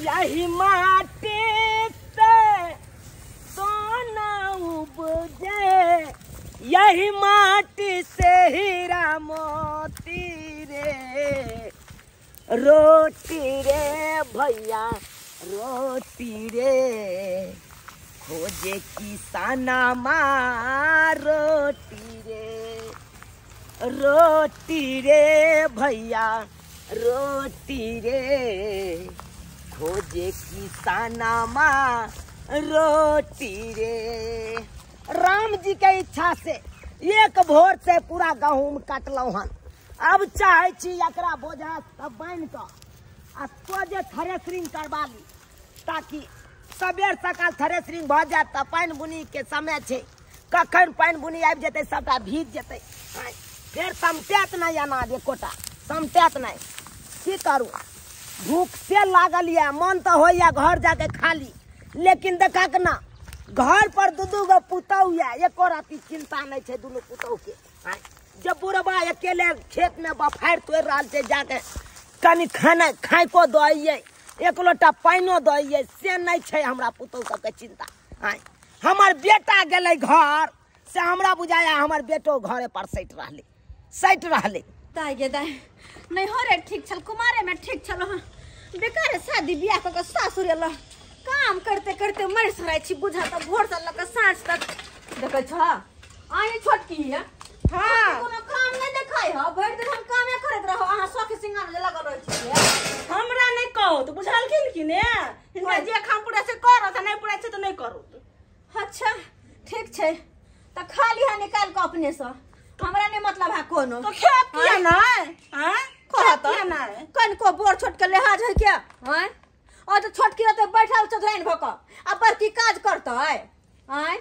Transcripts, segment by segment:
यही माटी से सोना उपजे, यही माटी से हीरा मोती रे। रोटी रे भैया रोटी रे, खोजे किसाना माँ रोटी रे। रोटी रे भैया रोटी रे, खोजे किसाना माँ रोटी रे। राम जी के इच्छा से एक भोर से पूरा गहूम काटलहुँ हन। अब चाहे छी एकरा बोझा सब बान्हि कऽ आ सोझे थ्रेसरिंग करबा ली, ताकि सबेर सकाल थ्रेसरिंग भऽ जायत तऽ पानि बुनी के समय छै, कखन पानि बुनी आबि जेतै सबटा भीज जेतै, फेर समटैत नहि अनाज एकोटा समटैत नहि। की करू, भूख से लागल यऽ, मन तऽ होइए घर जाके खाली, लेकिन देखक ना घर पर दू दू गो पुतहु यऽ, एको राति चिंता नहि छै दुनू पुतहु के। जब बुढ़बा अकेले खेत में बफारि तोड़ि रहल छै, जाके कनि खाना खाइको दऽ एक लोटा पानिओ दऽ, से नहि छै हमरा पुतहु सबके चिंता। हमर बेटा गेलै घर से हमरा बुझाया हमर बेटो घरे पर सटि रहलै सटि रहलै। दाइ गे दाइ, नहीं हो रे ठीक छल, कुमारे में ठीक छल, बेकार शादी बियाह कऽ के सासुर एल, काम करते करते मरि सराय छी बुझा तऽ भोर से लऽ कऽ साँझ तक। देखै छ आइ छोटकी है, हाँ कोनो काम नहीं देखाय ह, भरि दिन हम कामे करैत रहौ, अहाँ शौख सिंगार जे लगल रहै छी। हमरा नहीं कहू तऽ बुझलखिन कि ने, हिनका जे काम पूरा छै करत, नहीं पूरा छै तऽ नहीं करत। अच्छा ठीक छै तऽ खा लिहा निकाल कऽ अपने से, हमरा नहीं मतलब है कोनो। तो खेत किया नहीं हां, कहत किया नहीं कनको बोर छोट के लिहाज है क्या हैं, और तो छोटकी रहते बैठल चौधराइन भऽ कऽ आ बड़की काज करतै आँय,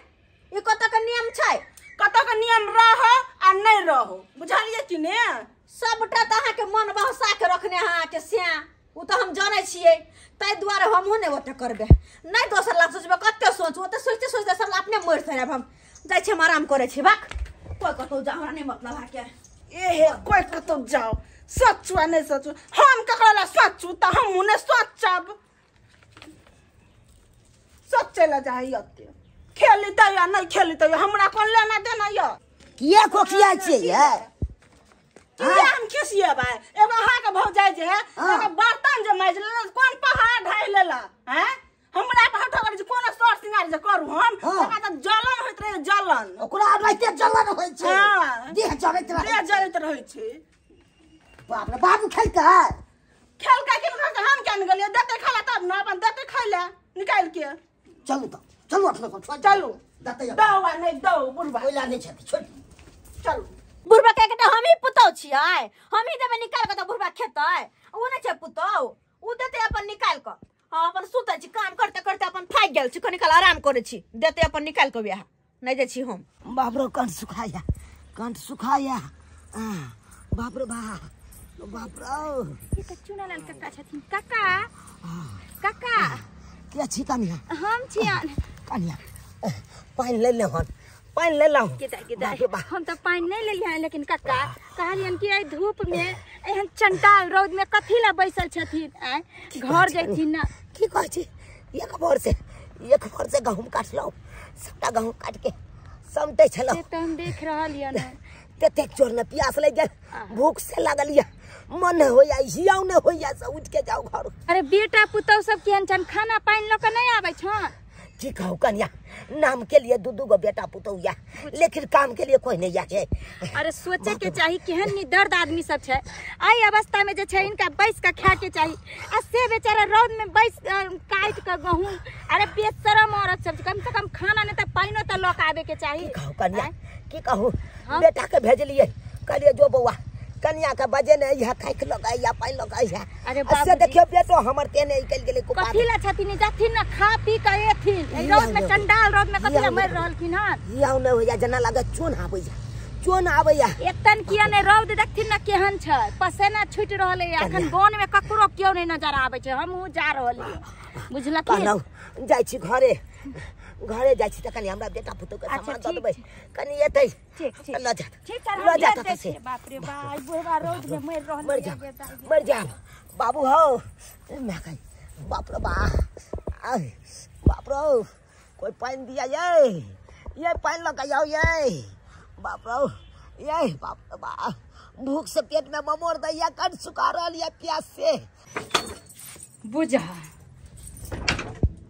ई कतऽ के नियम छै? कतऽ के नियम रह आ नहीं रहो, बुझलियै कि ने? सबटा तऽ अहाँके मन बहसा के रखने अहाँके स्या, ओ तऽ हम जानै छियै, ताहि दुआरे हमहूँ नहि ओते करबै, नहि दोसर लाख सोचबै, कते सोचू, ओते सोचिते सोचिते सब अपने मरि सरायब। हम जाइ छी, हम आराम करै छी, बाक कोइ कतहु जाउ, हमरा नहि मतलब अहाँके। एहे कोइ कतहु जाउ, सोचू आ नहि सोचू, हम ककरो लए सोचू तऽ हमहूँ नहि सोचब। सोचै लए जाइ ओते, खेली तैयो नहि खेली तैयो हमरा कोन लेना देना यऽ। किया खोखिया छियै यै? किया हम खिसियेबै? एगो अहाँके भौजाइ जे है, एगो बर्तन जे माजि लेलक, कोन पहाड़ ढाहि लेलक हैं, हमरा पर हटो करै छै, कोनो सर सिंगार जे करू हम, ओकरा तऽ जलन होइत रहै, जलन ओकरा राइते जलन होइ छै, देह जरैत रहै, देह जरैत रहै छै। बाप रे बाबू खेलकै खेलकै कि नहि हम केना गेलियै, देतै खाय लए तब ने, अपन देतै खाय लए निकालि के। चलू तऽ चलू अपने को चलू, देतै दौ आ नहि दौ बुढ़बा ओइला नहि छथि, छोड़ि चलू। बुढ़बा के एकटा हमही पुतहु छियै, हमही देबै निकालि कऽ तऽ बुढ़बा खेतै, ओ नहि छै पुतहु, ओ देतै अपन निकालि कऽ। हम अपन सुतै छी, काम करते करते अपन थाकि गेल छी, कनी काल आराम करै छी, देतै अपन निकालि कऽ वएह, नहि जाइ छी हम। बाप रे कंठ सुखाया, कंठ सुखाया, बाप रे बाप, बाप रे। ई तऽ चुनालाल काका छथिन। काका काका के छी कनिया? हम छियन कनिया, पानि ले लेहन, पानि ले लहु। हम तऽ पानि नहि लेलियै, लेकिन काका कहलियन कि एहि धूप में एहन चंडाल रौद में कथी लए बैसल छथिन, आँय घर जैथिन ना। की कहै छी, एक भोर से गहूम काटलहुँ, सबटा गहूम काटि के समटै छलहुँ, से तऽ हम देख रहल यऽ ने। ततेक जोर ने प्यास लागि गेल, भूख से लागल यऽ, मन नहि होइया, हियाउ नहि होइया से उठि के जाउ घर। अरे बेटा पुतहु सब केहन छन, खाना पानि लऽ कऽ नहि आबै छन? की कहू कनिया, नाम के लिए दू दू गो बेटा पुतहु या, लेकिन काम के लिए कोई नहीं या छै। अरे सोचे के चाही केहन निदर्द आदमी सब छै, एहि अवस्था में जे छै इनका बैस के खाय के चाही, आ से बेचारा रौद में बैस काटि के गहूम। अरे बेशरम औरत सब, कम से कम खाना नहीं तऽ पानिओ तऽ लऽ के आबे के चाही। की कहू कनिया, की कहू, बेटा के भेजलियै, कहलियै जो बौआ कनिया के बजे ने इहा खाइक लऽ के आइया, पानि लऽ के आइया। अरे से देखियौ बेटो हमर तेने निकलि गेलै कुपात। कथी लए छथिन, जाथिन ना खा पी के एथिन, रौद में चंडाल रौद में कथी लए मरि रहलखिन हन? हियाउ नहि होइया, जेना लागत चोन आबैया, चोन आबैया। एतन किया नहि रौद देखथिन ना केहन छै, पसेना छूटि रहल है, अखन वन में ककरो केओ नहि नजर आबै छै। हमहूँ जा रहल छी, बुझलखिन? जाइ छी घरे, घरे जाइ छी तऽ कनि हमरा बेटा पुतहु के सामान दऽ देबै, कनि एतै लऽ जात, लऽ जात से। बाप रे बाप, बुढ़वा रौद में मरि रहल, मरि जाब, मरि जाब बाबू हौ। माय बाप रे बा, बाप रे कोई पानी दिया ये पानी लगा जाओ ये, बाप रे ये, बाप रे बा, भूख से पेट में ममोर दैया कट सुखा रहा है प्यास से। बुझा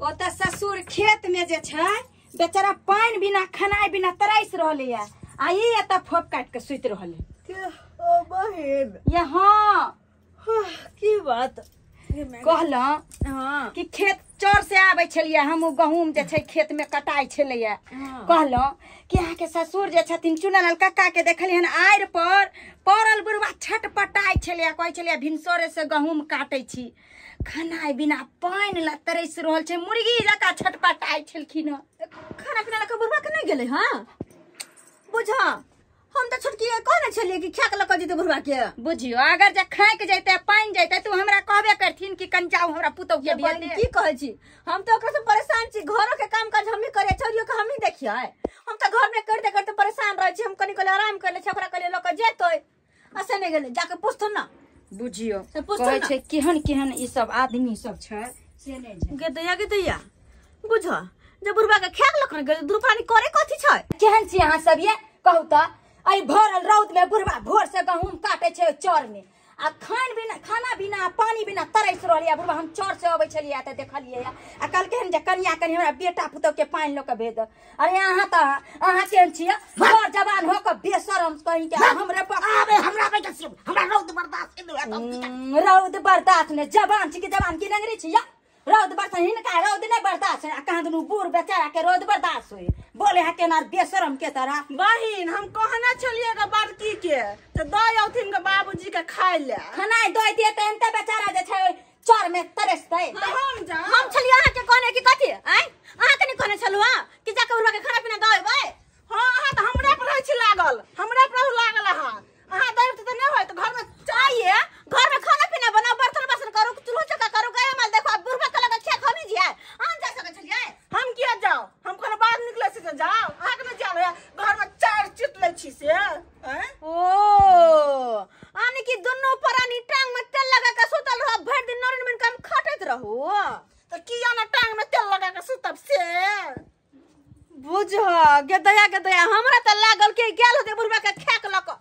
ओतऽ ससुर खेत में जे छै बेचारा पानि बिना खेनाइ बिना तरसि रहलै या, आ ई एतऽ फोप काटि के सुति रहलै। ओ बहिन ये हाँ की बात कहलहुँ हाँ कि खेत चोर से आबै छलियै हम, ओ गहूँम जे छै खेत में कटाइ छलैया। कहलहुँ कि अहाँके ससुर जे छथिन चुनलाल कक्का के देखलियै हन आड़ि पर पड़ल बुढ़वा छटपटाइ छलैया, कहै छलैया भिनसरे से गहूँम काटै छी, खानाइ बिना पानि ला तरसि रहल छै, मुर्गी जकाँ छटपटाइ छलखिन हँ। खाना पीना लऽ कऽ बुढ़वा के नहि गेलै हँ? बुझा हम तऽ छोटकी कहने छलियै कि खा के लऽ कऽ जेतै बुढ़वा के। बुझियो अगर जे खाइ के जैते पानि जैते तो हमरा कहबे करथिन कि कनि जाउ हमरा पुतहु के दिया दे। की कहै छी, हम तऽ ओकरा से परेशान छी, घरो के काम काज हमही करियै, चोरियो के हमही देखियै, हम तऽ घर में करते करते परेशान रहै छी। हम कनि कहलियै आराम कर लै छी, ओकरा कहलियै लऽ कऽ जेतै, आ से नहि गेलै, जाके पुछथुन ना। बुझियो से पुछथुन कहै ना। छै केहन केहन ई सब आदमी सब छै से नहि छै। गे दैया गे दैया, बुझ जे बुढ़वा के खा के लऽ कऽ गेलै, दुर्पानी करे कथी छै? केहन छी अहाँ सब ये कहू तऽ? एहि भरल रौद में बुढ़वा भोर से गहूँम काटे छै चौर में, आ खान बिना खाना बिना पानी बिना तरसि रहल बुढ़वा। हम चौर से अबै छलियै तऽ देखलियै आ कहलकै हन जे कनिया कनि हमरा बेटा पुतहु के पानि लऽ कऽ भेज दे। अरे अहाँ तऽ अहाँ केहन छियै, बड़ जवान हो कऽ बेशरम कहीं के हमरे पर आबे हमरा बेटा से हमरा रौद बर्दाश्त नहि होयत। रौद बर्दाश्त नहि, जवान छी कि जवान की नंगरी छियै? रौद बर्दाश्त हिनका रौद नहि बर्दाश्त है, आ कहाँ दुनू बूढ़ बेचारा के रौद बर्दाश्त होय? बोले है केना बेशरम के तरह। बहिन हम कहने छलियै गे बड़की के तऽ दऽ औथिन गे बाबूजी के खाय ले, खानाइ दऽ दिए तऽ एनते बेचारा जे छै चौर में तरसतै। तऽ हम जाउ। हम छलियै अहाँके कहने कि कथी आँय, अहाँके नहि कहने छलहुँ हँ कि जाके बुढ़वा के खाना पीना दऽ अयबै? हाँ अहाँ तऽ हमरे पर रहै छी लागल, हमरे पर रहू लागल अहाँ, अहाँ दैब तऽ नहि होयत। घर में चाहिए घर में खाना पीना बनाओ, बर्तन बासन करू, चूल्हा चौका करू, गाय माल देखो, अब बुढ़वा के लगा खेत हम ही जियाए, अहाँ जा सकै छलियै? हम किया जाउ, हम कोनो बाहर निकलै छी तऽ जाउ, अहाँके नहि जायल होइया, घर में चारि चिट लै छी से। ओ यानी कि दुनू प्राणी टांग में तेल लगा के सुतल रहो, भरि दिन नौरिन बनि के हम खटैत रहू। तऽ किया ने टांग में तेल लगा के सुतब से? बुझ गे दया गे दया, हमरा तऽ लागल कि गेल होतै बुढ़वा के खा के लऽ कऽ।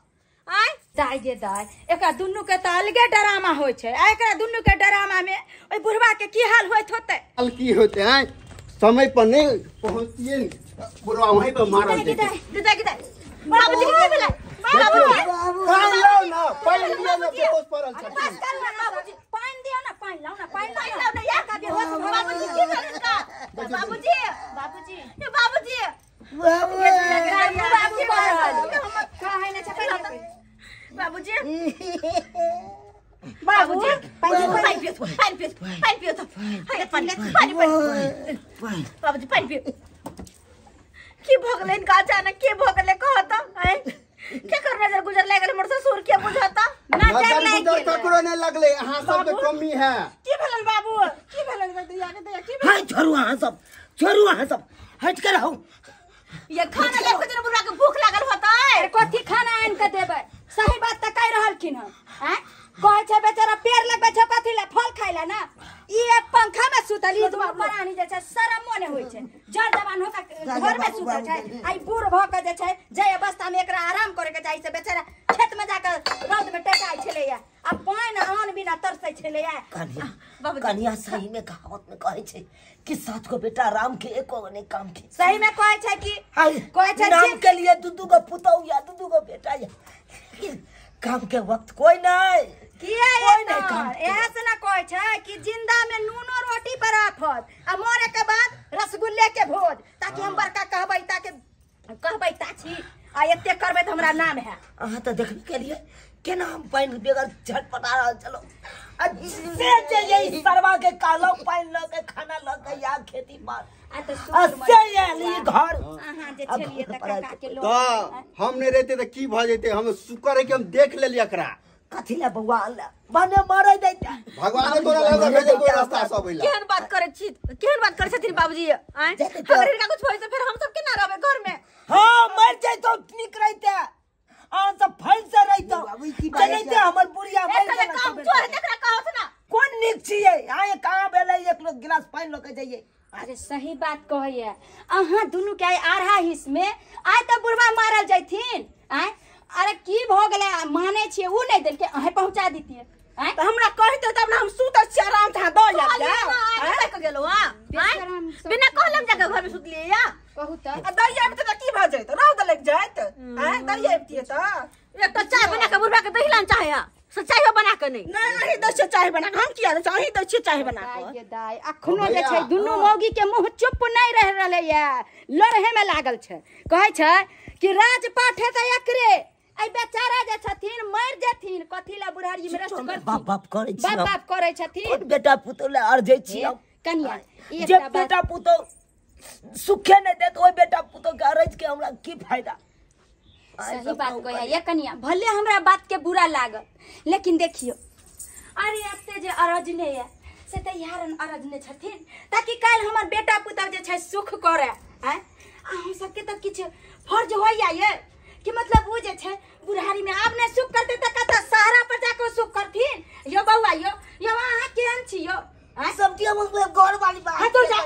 आँय दाय गे दाय, एकरा दुनू के तऽ अलगे डरामा होइ छै, आ एकरा दुनू के डरामा में ओहि बुढ़वा के की हाल होइत होतै? हाल की होते हैं, समय पर नहीं पहुंचतिए बुढ़वा वहीं पर मारल गे जेतै। दाय गे दाय, बाबूजी के भेलै? बाबू पानि लाउ ना, पानि दिअ ना, बेहोश पड़ल छथिन। बस करू ना बाबूजी, पानि दियौ ना, पानि लाउ ना, पानि लाउ ना, या का बेहोश भऽ बाबूजी की भेलै हिनका? बाबूजी बाबूजी ये बाबूजी बाबू बाबू कहै नै छै बाबूजी बाबूजी पानि पियो, पानि पियो, पानि पियो तऽ पानि पानि पानि बाबूजी पानि पियो। की भऽ गेलै हिनका अचानक, की भऽ गेलै कह तऽ? आँय केकर नजर गुजर लागि गेलै हमर ससुर के? बुझत नजर लागि गुजर गेलै। ककरो नहि लगलै, अहाँ सबके कमी है। की भेलनि बाबू, की भेलनि दैया के दैया, की भेलनि? हाय छोड़ू अहाँ सब, छोड़ू अहाँ सब, हटि के रहू। ये खाना ले के बुढ़वा के भूख लागल होतै। अरे कथी खाना आनि के देबै? सही बात तऽ कहि रहलखिन हन। आँय कहै छै बेचारा पेड़ लगबै छै कथी लए, फल खाइ लए ना। ई एक पंखा में सुतल, ई दुनू प्राणी जे छै शरमो नहि होइ छै, जर जवान हो के घर में सुतल छै, आ ई बूढ़ भऽ के जे छै जाहि अवस्था में एकरा आराम करे के चाही से बेचारा खेत में जाके रौद में टेकाइ छलैया, आ पानि आन बिना तरसै छलैया। कनिया कनिया सही में कहावत में कहै छै कि सात गो बेटा राम के एको गो नहीं काम के। सही में कहै छै कि कहै छै राम के लिए दू दू गो पुतहु या दू दू गो बेटा या, काम के वक्त कोई नहीं किया कोई नहीं काम के। एहे से ना कहै छै कि जिंदा में नूनो रोटी पर आफत आ मरे के बाद रसगुल्ले के भोज, ताकि हम बड़का कहबै, ताकि कहबै ताछी आ एते करबै तऽ हमरा नाम है। अहाँ तऽ देखबे केलियै केना हम पानि बगैर झटपटा रहल छलहुँ, आ से जे ये सरवा के कहलहुँ पानि लऽ के खाना लऽ के या खेती पर, आ तऽ आ से आयल ई घर। अहाँ जे छलियै तऽ काका के लोक तऽ हम नहि रहिते तऽ की भऽ जैते? हम शुक्र है कि हम देख लेलियै एकरा। कथी लए बौआ भने मरै दैते भगवाने तोरा लग भेजल कोई रास्ता सब अइला। केहन बात करै छी, केहन बात करै छथिन बाबूजी? आँय अगर हिनका कुछ होय तऽ फेर हम सब केना रहबै घर में? हाँ मर जैतौ नीक रहिते, अहाँ सब फल से रहितौ, चलैते हमर बुढ़िया मर काम चोर देखरा कहत ना। कोन नीक छियै आए कहाँ भेलै एक लोग गिलास पानि लऽ के जइयै। अरे सही बात कहैया अहाँ दुनू के आधा हिस्स में आइ तऽ बुढ़वा मारल जैथिन। आय अरे की भऽ गेलै मानै छियै उ नहि देलकै अहें पहुँचा दितियै। आय तऽ हमरा कहिते तब ने हम सुतै छियै आराम से दऽ जायब के गेलौ हां बिना कहले हम जाके घर में सुतलियै या कहू तऽ आ दही आबिते तऽ की भऽ जैत रौद लागि जायत। आय दही आबितियै तऽ एक तो चाय बना के बुढ़वा के दही लान चाहे से चाय बना के नहीं नहीं अहीं दै छियै चाय बना के हम किया दै छियै अहीं दै छियै चाय बना के। दाइ दाइ अखनो जे छै दुनू मौगी के मुंह चुप नहीं रह रहलै या लड़हे में लागल छै। कहै छै कि राजपाट है तऽ एकरे आई बेचारा जे छथिन मर जेथिन कथी ला बुढ़ारी में रेस्ट करथिन बाप बाप करै छी बाप बाप करै छथिन कोन बेटा पुतोह ले अरजै छी कनिया जे बेटा पुतोह सुखे नहीं देत ओहि बेटा पुतोह के अरज के हमरा की फायदा। सही बात कहै ये कनिया भले हमरा बात के बुरा लागल लेकिन देखियो अरे एते जे अरज ने है से तऽ यारन अरज ने छथिन ताकि काल्हि हमर बेटा पुतोह जे छै सुख करे। आँय आ हम सबके तऽ किछु फर्ज होइया ये कि मतलब वो जे छै बुढ़ारी में आब नहि सुख करते तऽ कतऽ सहारा पर जाके सुख करथिन। यो बौआ यो यो अहाँ केहन छी यो सब के घर वाली बात हाँ तो जा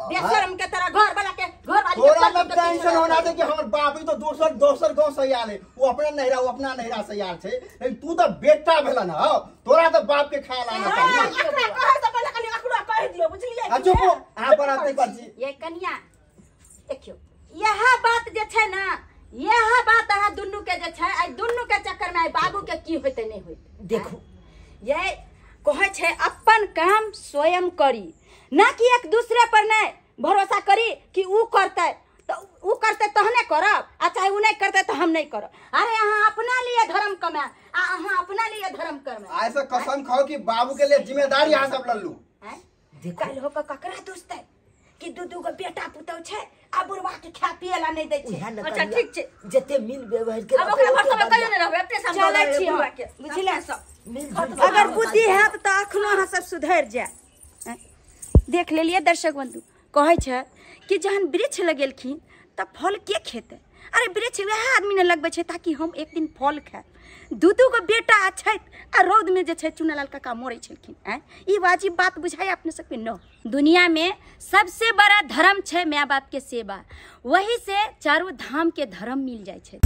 बेशरम के तरह घर वाला के घर वाली तोरा मतलब टेंशन होना छै कि हमर बाप ही तो दोसर दोसर गांव से आयल है वो अपना नहिरा वो अपना नहिरा से आयल छै लेकिन तू तो बेटा भेलन ह तोरा तो बाप के खायल आना चाहिए। अकरा कहै से पहिले कनी अकरा कहि दियौ बुझलियै आ चुप अहाँ पर आते पर छी ये कनिया देखियो यह बात जे छै ना यह बात अहाँ दुनू के जे छै आई दुनू के चक्कर में आई बाबू के की होते नहीं होते। देखो ये कहै छै अपन काम स्वयं करी ना कि एक दूसरे पर नहीं भरोसा करी कि ऊ करते तो ऊ करते तहने करब आ चाहे ऊ नहीं करते तो हम नहीं करब। अरे अहाँ अपना लिए धर्म कमाए आ अहाँ अपना लिए धर्म कमाए। ऐसा कसम खाओ कि बाबू के लिए जिम्मेदारी अहाँ सब लल्लू। कल होकर ककरा दुसतै कि दू दू गो बेटा पुतौ छै आ बुढ़वा के खाय पिए ला नहीं दै छै। अच्छा ठीक छै जते मिल व्यवहार के अब ओकरा भरोसा में कहियो नहीं रहबै अपने से चलै छी बुझलियै सब। अगर बुद्धि हैत तऽ अखनो अहाँ सब सुधरि जाय। देख लेलियै दर्शक बंधु कहै छै कि जहन वृक्ष लगेलखिन तऽ फल के खेतै। अरे वृक्ष वएह आदमी ने लगबै छै ताकि हम एक दिन फल खायब। दू दू गो बेटा छथि आ रौद में जे छै चुनालाल काका मरै छलखिन। आँय ई वाजिब बात बुझाइ अपने सबके न। दुनिया में सबसे बड़ा धर्म छै माय बाप के सेवा, वही से चारू धाम के धर्म मिल जाइ छै।